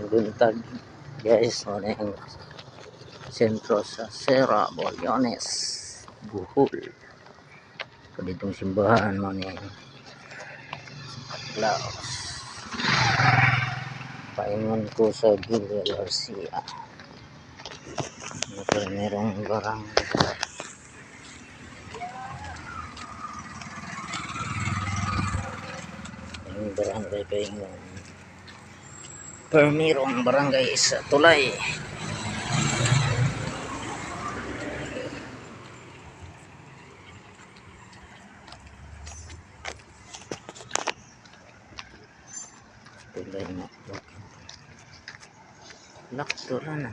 Buntag, guys, mo na yung sentro sa Sierra Bullones, Bohol. So ditong simbahan mo ni Santa Claus. Paingon ko sa Villa Garcia. Ano pa merong barangay. Yung barangay paingon. Permirong barangay sa tulay. Tulay na. Lakto na.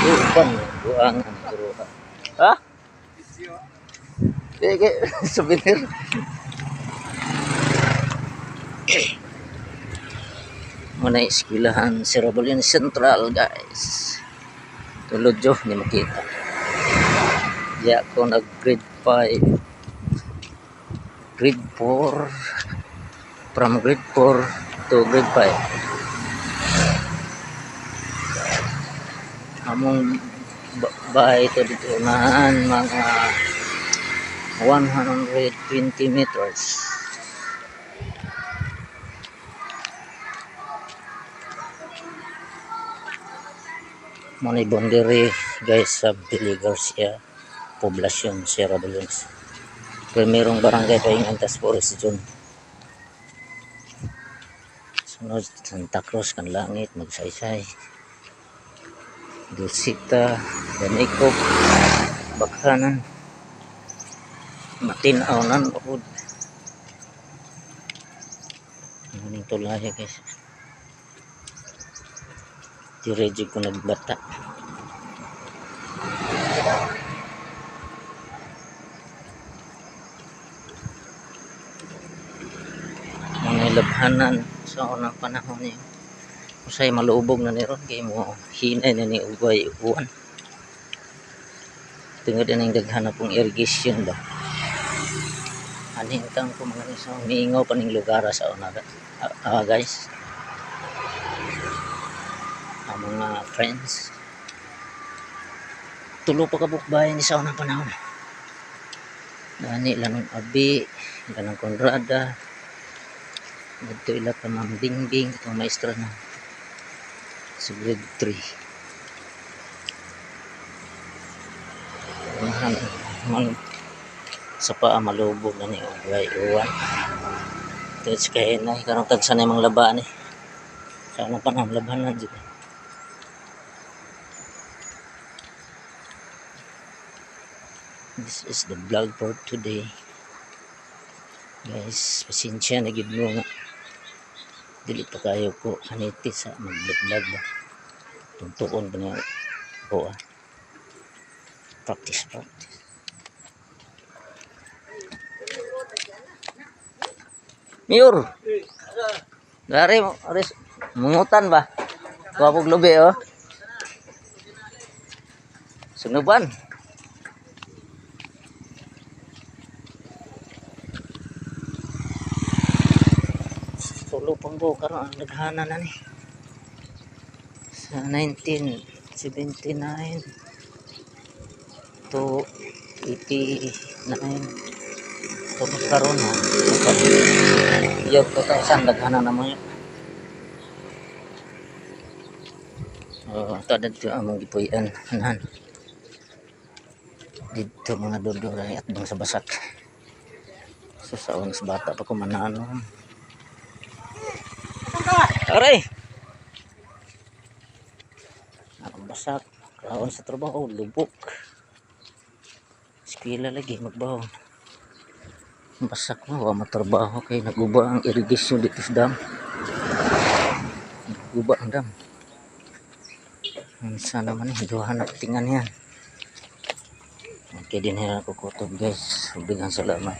Uban, buangan guru. Ha? Sige, souvenir. Muna eskwelahan si Rabulin Central, guys. Tulod jo, hindi makita. Diya ko nag grade 5. Grade 4. From grade 4 to grade 5. Among bahay ito dito unahan mga 120 meters. Muna boundary, guys, sa Billy Garcia Poblacion, Sierra Bullones. Primerong barangay pa yung Antas Forest Zone. Sunod Santa Cruz kan langit magsaysay. Dulcita, Danikop, Bakhanan, Matinaw nan bakod. Ano tulay, guys. Diretso ko nagbata. Mga labhanan sa unang panahon niyo. Usay malubog na ni ron kay mo hinay na ni ugay uwan. Tungod ining daghan na pong irrigation ba. Ani ang ko mga nisa miingaw pa ning lugar sa una, guys. Ang mga friends. Tulo pa kabukbayan ni sa unang panahon. Gani lanong Abi, lanong Conrada, dito ila ka Ma'am Bingbing, itong maestra na sa grade 3. Unahan, man, sa paa malubog na ni Ugay uwan. Ito sa kahinay, karong tagsa na yung mga labaan eh. Sa unang panahon, labahan na dito. This is the vlog for today. Guys, pasensya na gid mo nga. Dili pa kayo ko kaniti sa mag-vlog ba. Tuntuon pa niya ko ah. Practice, practice. Miur. Dari mo, aris mungutan ba? Kuha kog lubi oh. Sunuban. Tulo pang buo karon ang naghana na ni. Sa 1979 to 89 to karon ha. Year 2000 daghana na mo yun. Oh, ito dito among gipuy-an. Anan. Dito mga dodoray at bang sa basak. So sa unas bata pa ko manano. Aray! Ang basak. Kaon sa trabaho, lubok. Eskwela lagi, magbaon. Basak mo, wa matrabaho kay naguba ang irrigation dito sa dam. Naguba ang dam. Unsa naman eh, duha na tingan yan. Okay din ako kutob, guys. Daghang salamat.